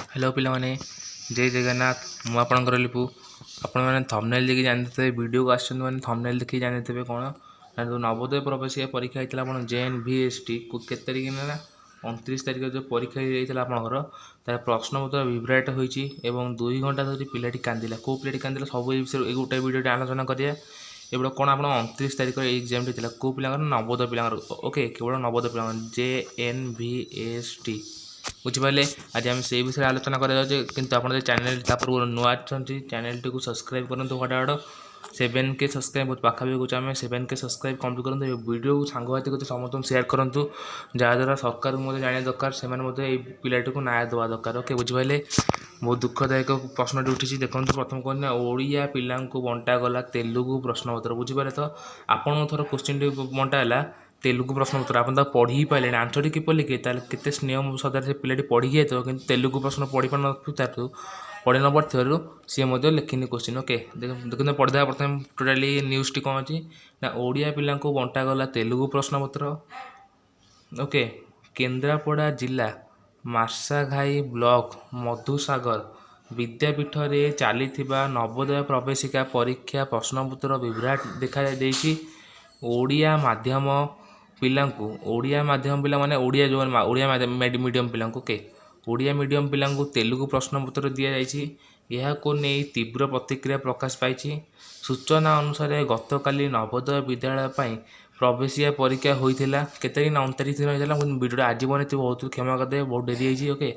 Hello ପିଲାମାନେ, ଜୟ ଜଗନ୍ନାଥ। ମୁଁ ଆପଣଙ୍କର ଲିପୁ। ଆପଣମାନେ ଥମ୍ବନେଲ୍ ଦେଖିକି ଜାଣିଥିବେ, ଭିଡ଼ିଓକୁ ଆସିଛନ୍ତି ମାନେ ଥମ୍ବନେଲ୍ ଦେଖିକି ଜାଣିଥିବେ କ'ଣ ନା ଯେଉଁ ନବୋଦୟ ପ୍ରବେଶିକା ପରୀକ୍ଷା ହେଇଥିଲା ଆପଣ ଜେଏନ୍ଭିଏସ୍ଟି, କେତେ ତାରିଖ ନା 29 ତାରିଖ ଯେଉଁ ପରୀକ୍ଷା ହେଇଯାଇଥିଲା ଆପଣଙ୍କର, ତାର ପ୍ରଶ୍ନପତ୍ର ବିଭ୍ରାଟ ହୋଇଛି ଏବଂ 2 ଘଣ୍ଟା ଧରି ପିଲାଟି କାନ୍ଦିଲା। କେଉଁ ପିଲାଟି କାନ୍ଦିଲା, ସବୁ ଏ ବିଷୟରେ ଏଇ ଗୋଟେ ଭିଡ଼ିଓଟି ଆଲୋଚନା କରିବା। ଏଗୁଡ଼ା କ'ଣ ଆପଣ 29 ତାରିଖରେ ଏଇ ଏକ୍ଜାମ୍ଟି ଥିଲା। କେଉଁ ପିଲାଙ୍କର? ନବୋଦୟ ପିଲାଙ୍କର। ଓକେ, କେବଳ ନବୋଦୟ ପିଲାଙ୍କର, ଜେଏନ୍ଭିଏସ୍ଟି, ବୁଝିପାରିଲେ? ଆଜି ଆମେ ସେଇ ବିଷୟରେ ଆଲୋଚନା କରାଯାଉଛି। କିନ୍ତୁ ଆପଣ ଯଦି ଚ୍ୟାନେଲ୍ ତା ପୂର୍ବରୁ ନୂଆ ଅଛନ୍ତି, ଚ୍ୟାନେଲ୍ଟିକୁ ସବସ୍କ୍ରାଇବ୍ କରନ୍ତୁ ଫଟାଫଟ। 7K subscribe ବହୁତ ପାଖାପାଖି କହୁଛୁ ଆମେ। 7K subscribe complete କରନ୍ତୁ। ଏ ଭିଡ଼ିଓକୁ ସାଙ୍ଗସାଥି କତି ସମସ୍ତଙ୍କୁ ସେୟାର କରନ୍ତୁ, ଯାହାଦ୍ୱାରା ସରକାରଙ୍କୁ ମଧ୍ୟ ଜାଣିବା ଦରକାର, ସେମାନେ ମଧ୍ୟ ଏଇ ପିଲାଟିକୁ ନ୍ୟାୟ ଦେବା ଦରକାର। ଓକେ, ବୁଝିପାରିଲେ? ବହୁତ ଦୁଃଖଦାୟକ ପ୍ରଶ୍ନଟି ଉଠିଛି। ଦେଖନ୍ତୁ, ପ୍ରଥମ କ'ଣ ନା ଓଡ଼ିଆ ପିଲାଙ୍କୁ ବଣ୍ଟାଗଲା ତେଲୁଗୁ ପ୍ରଶ୍ନପତ୍ର। ବୁଝିପାରିଲେ ତ? ଆପଣଙ୍କ ଥର କୋଶ୍ଚିନ୍ଟି ବଣ୍ଟା ହେଲା ତେଲୁଗୁ ପ୍ରଶ୍ନପତ୍ର, ଆପଣ ତାକୁ ପଢ଼ି ହିଁ ପାରିଲେନି। ଆନ୍ସର୍ଟି କିପରି ଲେଖିବେ? ତାହେଲେ କେତେ ସ୍ନେହ ଶ୍ରଦ୍ଧାରେ ସେ ପିଲାଟି ପଢ଼ିକି ଯାଇଥିବ, କିନ୍ତୁ ତେଲୁଗୁ ପ୍ରଶ୍ନ ପଢ଼ି ପାରିନଥିବାରୁ, ପଢ଼ି ନ ପାରୁଥିବାରୁ ସିଏ ମଧ୍ୟ ଲେଖିନି କୋଶ୍ଚିନ୍। ଓକେ, ଦେଖନ୍ତୁ, ପଢ଼ିଦେବା ପ୍ରଥମେ ଟୋଟାଲି ନ୍ୟୁଜ୍ଟି କ'ଣ ଅଛି ନା ଓଡ଼ିଆ ପିଲାଙ୍କୁ ବଣ୍ଟାଗଲା ତେଲୁଗୁ ପ୍ରଶ୍ନପତ୍ର। ଓକେ, କେନ୍ଦ୍ରାପଡ଼ା ଜିଲ୍ଲା ମାର୍ଶାଘାଇ ବ୍ଲକ ମଧୁସାଗର ବିଦ୍ୟାପୀଠରେ ଚାଲିଥିବା ନବୋଦୟ ପ୍ରବେଶିକା ପରୀକ୍ଷା ପ୍ରଶ୍ନପତ୍ର ବିଭ୍ରାଟ ଦେଖାଦେଇଛି। ଓଡ଼ିଆ ମାଧ୍ୟମ ପିଲାଙ୍କୁ, ଓଡ଼ିଆ ମାଧ୍ୟମ ପିଲାମାନେ, ଓଡ଼ିଆ ଯେଉଁ ଓଡ଼ିଆ ମିଡ଼ିୟମ୍ ପିଲାଙ୍କୁ, ଓକେ, ଓଡ଼ିଆ ମିଡ଼ିୟମ୍ ପିଲାଙ୍କୁ ତେଲୁଗୁ ପ୍ରଶ୍ନପତ୍ର ଦିଆଯାଇଛି। ଏହାକୁ ନେଇ ତୀବ୍ର ପ୍ରତିକ୍ରିୟା ପ୍ରକାଶ ପାଇଛି। ସୂଚନା ଅନୁସାରେ, ଗତକାଲି ନବୋଦୟ ବିଦ୍ୟାଳୟ ପାଇଁ ପ୍ରବେଶିକା ପରୀକ୍ଷା ହୋଇଥିଲା। କେତେ ନା 29 ଦିନ ହେଇଥିଲା। ମୁଁ ଭିଡ଼ିଓଟା ଆଜି ବନେଇଥିବି, ବହୁତ କ୍ଷମା କରିଦେବେ, ବହୁତ ଡେରି ହେଇଛି। ଓକେ,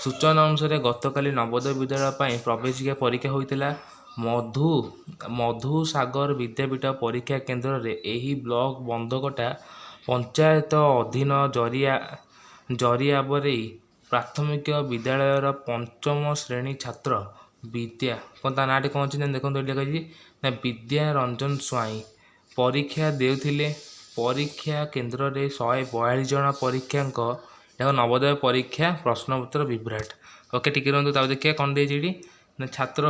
ସୂଚନା ଅନୁସାରେ, ଗତକାଲି ନବୋଦୟ ବିଦ୍ୟାଳୟ ପାଇଁ ପ୍ରବେଶିକା ପରୀକ୍ଷା ହୋଇଥିଲା। ମଧୁସାଗର ବିଦ୍ୟାପୀଠ ପରୀକ୍ଷା କେନ୍ଦ୍ରରେ ଏହି ବ୍ଲକ ବନ୍ଧକଟା ପଞ୍ଚାୟତ ଅଧୀନ ଜରିଆବରେଇ ପ୍ରାଥମିକ ବିଦ୍ୟାଳୟର ପଞ୍ଚମ ଶ୍ରେଣୀ ଛାତ୍ର ବିଦ୍ୟା, କ'ଣ ତା ନାଁଟି କ'ଣ ଅଛି ନା ଦେଖନ୍ତୁ, ଏଠି ଲେଖା ହେଇଛି ନା ବିଦ୍ୟା ରଞ୍ଜନ ସ୍ୱାଇଁ ପରୀକ୍ଷା ଦେଉଥିଲେ। ପରୀକ୍ଷା କେନ୍ଦ୍ରରେ 142 ଜଣ ପରୀକ୍ଷାଙ୍କ, ଦେଖ, ନବୋଦୟ ପରୀକ୍ଷା ପ୍ରଶ୍ନପତ୍ର ବିଭ୍ରାଟ। ଓକେ, ଟିକେ ରୁହନ୍ତୁ, ତାକୁ ଦେଖିବା କ'ଣ ଦେଇଛି ଏଠି ନା ଛାତ୍ର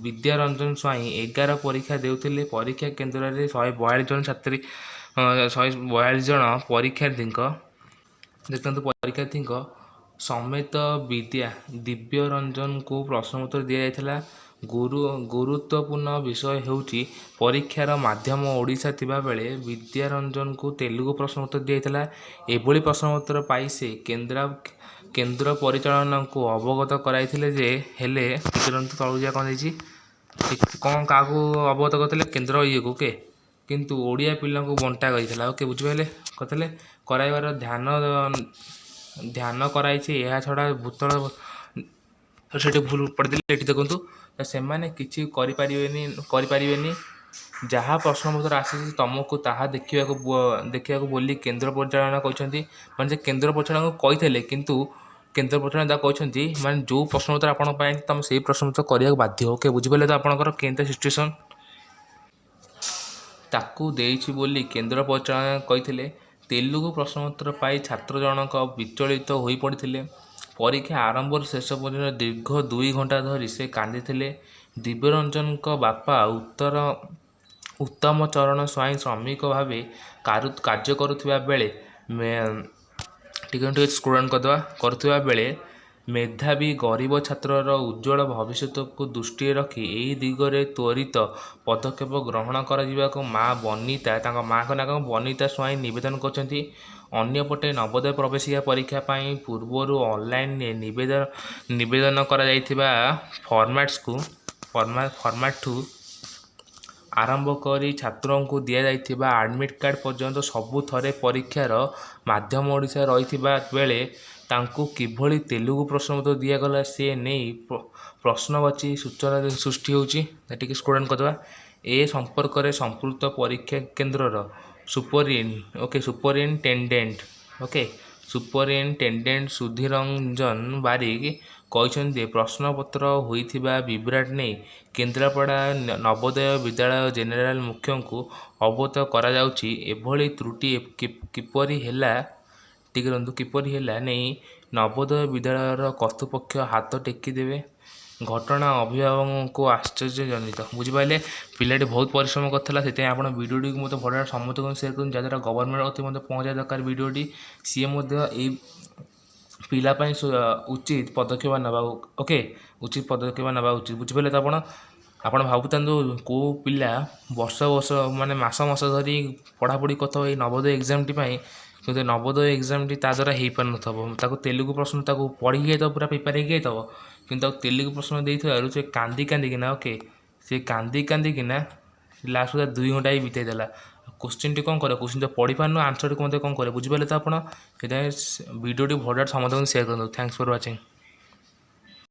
ବିଦ୍ୟା ରଞ୍ଜନ ସ୍ୱାଇଁ 11 ପରୀକ୍ଷା ଦେଉଥିଲେ। ପରୀକ୍ଷା କେନ୍ଦ୍ରରେ 142 ଜଣ ଛାତ୍ରୀ, 142 ଜଣ ପରୀକ୍ଷାର୍ଥୀଙ୍କ, ଦେଖନ୍ତୁ, ପରୀକ୍ଷାର୍ଥୀଙ୍କ ସମେତ ବିଦ୍ୟା ଦିବ୍ୟ ରଞ୍ଜନଙ୍କୁ ପ୍ରଶ୍ନପତ୍ର ଦିଆଯାଇଥିଲା। ଗୁରୁତ୍ୱପୂର୍ଣ୍ଣ ବିଷୟ ହେଉଛି, ପରୀକ୍ଷାର ମାଧ୍ୟମ ଓଡ଼ିଶା ଥିବାବେଳେ ବିଦ୍ୟାରଞ୍ଜନଙ୍କୁ ତେଲୁଗୁ ପ୍ରଶ୍ନପତ୍ର ଦିଆଯାଇଥିଲା। ଏଭଳି ପ୍ରଶ୍ନପତ୍ର ପାଇ ସେ କେନ୍ଦ୍ର ପରିଚାଳନାଙ୍କୁ ଅବଗତ କରାଇଥିଲେ ଯେ, ହେଲେ ଟିକେ ରୁହନ୍ତୁ, ତଳକୁ ଯିବା। କ'ଣ ଦେଇଛି କ'ଣ, କାହାକୁ ଅବଗତ କରିଥିଲେ? କେନ୍ଦ୍ର ଇଏକୁ। ଓକେ, କିନ୍ତୁ ଓଡ଼ିଆ ପିଲାଙ୍କୁ ବଣ୍ଟା ଯାଇଥିଲା। ଓକେ, ବୁଝିପାରିଲେ? କରିଥିଲେ କରାଇବାର ଧ୍ୟାନ କରାଇଛି। ଏହା ଛଡ଼ା ଭୂତଳ ସେଠି ଭୁଲ ପଢ଼ିଦେଲି। ଏଠି ଦେଖନ୍ତୁ, ସେମାନେ କିଛି କରିପାରିବେନି। ଯାହା ପ୍ରଶ୍ନପତ୍ର ଆସିଛି, ତମକୁ ତାହା ଦେଖିବାକୁ ବୋଲି କେନ୍ଦ୍ର ପରିଚାଳନା କହିଛନ୍ତି। ମାନେ ସେ କେନ୍ଦ୍ର ପରିଚାଳନାକୁ କହିଥିଲେ, କିନ୍ତୁ କେନ୍ଦ୍ର ପରିଚାଳନା ଯାହା କହିଛନ୍ତି, ମାନେ ଯେଉଁ ପ୍ରଶ୍ନପତ୍ର ଆପଣଙ୍କ ପାଇଁ, ତମେ ସେଇ ପ୍ରଶ୍ନପତ୍ର କରିବାକୁ ବାଧ୍ୟ। ଓକେ, ବୁଝିପାରିଲେ ତ ଆପଣଙ୍କର କେମିତି ସିଚୁଏସନ୍? ତାକୁ ଦେଇଛି ବୋଲି କେନ୍ଦ୍ର ପରିଚାଳନା କହିଥିଲେ। ତେଲୁଗୁ ପ୍ରଶ୍ନପତ୍ର ପାଇ ଛାତ୍ର ଜଣକ ବିଚଳିତ ହୋଇପଡ଼ିଥିଲେ। ପରୀକ୍ଷା ଆରମ୍ଭରୁ ଶେଷ ପର୍ଯ୍ୟନ୍ତ ଦୀର୍ଘ 2 ଘଣ୍ଟା ଧରି ସେ କାନ୍ଦିଥିଲେ। ଦିବ୍ୟରଞ୍ଜନଙ୍କ ବାପା ଉତ୍ତମ ଚରଣ ସ୍ୱାଇଁ ଶ୍ରମିକ ଭାବେ କାର୍ଯ୍ୟ କରୁଥିବା ବେଳେ, ଟିକେ ଟିକେ ସ୍କ୍ରୋଲ୍ କରିଦେବା, କରୁଥିବା ବେଳେ ମେଧାବୀ ଗରିବ ଛାତ୍ରର ଉଜ୍ଜ୍ୱଳ ଭବିଷ୍ୟତକୁ ଦୃଷ୍ଟିରେ ରଖି ଏହି ଦିଗରେ ତ୍ୱରିତ ପଦକ୍ଷେପ ଗ୍ରହଣ କରାଯିବାକୁ ମା ବନିତା, ତାଙ୍କ ମାଆଙ୍କ ନାଁ କ'ଣ, ବନିତା ସ୍ୱାଇଁ ନିବେଦନ କରିଛନ୍ତି। ଅନ୍ୟପଟେ ନବୋଦୟ ପ୍ରବେଶିକା ପରୀକ୍ଷା ପାଇଁ ପୂର୍ବରୁ ଅନଲାଇନରେ ନିବେଦନ କରାଯାଇଥିବା ଫର୍ମାଟ୍ଠୁ ଆରମ୍ଭ କରି ଛାତ୍ରଙ୍କୁ ଦିଆଯାଇଥିବା ଆଡ଼ମିଟ୍ କାର୍ଡ଼ ପର୍ଯ୍ୟନ୍ତ ସବୁଥରେ ପରୀକ୍ଷାର ମାଧ୍ୟମ ଓଡ଼ିଶା ରହିଥିବା ବେଳେ ତାଙ୍କୁ କିଭଳି ତେଲୁଗୁ ପ୍ରଶ୍ନପତ୍ର ଦିଆଗଲା, ସେ ନେଇ ପ୍ରଶ୍ନବାଚୀ ସୂଚନା ସୃଷ୍ଟି ହେଉଛି। ଟିକେ ସ୍କ୍ରୋଲ୍ କରିଦେବା। ଏ ସମ୍ପର୍କରେ ସମ୍ପୃକ୍ତ ପରୀକ୍ଷା କେନ୍ଦ୍ରର ଓକେ, ସୁପରିନଟେଣ୍ଡେଣ୍ଟ ସୁଧୀରଞ୍ଜନ ବାରିକ କହିଛନ୍ତି, ପ୍ରଶ୍ନପତ୍ର ହୋଇଥିବା ବିଭ୍ରାଟ ନେଇ କେନ୍ଦ୍ରାପଡ଼ା ନବୋଦୟ ବିଦ୍ୟାଳୟ ଜେନେରାଲ ମୁଖ୍ୟଙ୍କୁ ଅବଗତ କରାଯାଉଛି। ଏଭଳି ତ୍ରୁଟି କିପରି ହେଲା, ଟିକେ ରୁହନ୍ତୁ, କିପରି ହେଲା ନେଇ ନବୋଦୟ ବିଦ୍ୟାଳୟର କର୍ତ୍ତୃପକ୍ଷ ହାତ ଟେକିଦେବେ। ଘଟଣା ଅଭିଭାବକଙ୍କୁ ଆଶ୍ଚର୍ଯ୍ୟଜନିତ। ବୁଝିପାରିଲେ? ପିଲାଟି ବହୁତ ପରିଶ୍ରମ କରିଥିଲା। ସେଥିପାଇଁ ଆପଣ ଭିଡ଼ିଓଟିକୁ ମଧ୍ୟ ଭଲ ସମସ୍ତଙ୍କୁ ସେୟାର କରନ୍ତୁ, ଯାହାଦ୍ୱାରା ଗଭର୍ଣ୍ଣମେଣ୍ଟ ଅତି ମଧ୍ୟ ପହଞ୍ଚାଇବା ଦରକାର ଭିଡ଼ିଓଟି। ସିଏ ମଧ୍ୟ ଏଇ ପିଲା ପାଇଁ ଉଚିତ ପଦକ୍ଷେପ ନେବା, ଓକେ, ଉଚିତ ପଦକ୍ଷେପ ନେବା ଉଚିତ। ବୁଝିପାରିଲେ ତ ଆପଣ? ଆପଣ ଭାବୁଥାନ୍ତୁ, କେଉଁ ପିଲା ବର୍ଷ ବର୍ଷ, ମାନେ ମାସ ମାସ ଧରି ପଢ଼ାପଢ଼ି କରିଥିବ ଏଇ ନବୋଦୟ ଏକ୍ଜାମଟି ପାଇଁ, କିନ୍ତୁ ନବୋଦୟ ଏକ୍ଜାମଟି ତା ଦ୍ୱାରା ହେଇପାରୁନଥିବ। ତାକୁ ତେଲୁଗୁ ପ୍ରଶ୍ନ, ତାକୁ ପଢ଼ିକି ଯାଇଥିବ, ପୁରା ପ୍ରିପେୟାର ହେଇକି ଯାଇଥିବ, କିନ୍ତୁ ତାକୁ ତେଲୁଗୁ ପ୍ରଶ୍ନ ଦେଇଥିବାରୁ ସେ କାନ୍ଦି କାନ୍ଦିକିନା, ଓକେ, ସେ କାନ୍ଦି କାନ୍ଦିକିନା ଲାଷ୍ଟକୁ 2 ଘଣ୍ଟା ହିଁ ବିତେଇ ଦେଲା। କୋଶ୍ଚିନ୍ଟି କ'ଣ କରିବ? କୋଶ୍ଚିନ୍ ତ ପଢ଼ିପାରୁନୁ, ଆନ୍ସର୍ଟିକୁ ମଧ୍ୟ କ'ଣ କରିବ? ବୁଝିପାରିଲେ ତ ଆପଣ? ସେଥିପାଇଁ ଭିଡ଼ିଓଟି ଭଲରେ ସମସ୍ତଙ୍କୁ ସେୟାର କରନ୍ତୁ। Thanks for watching.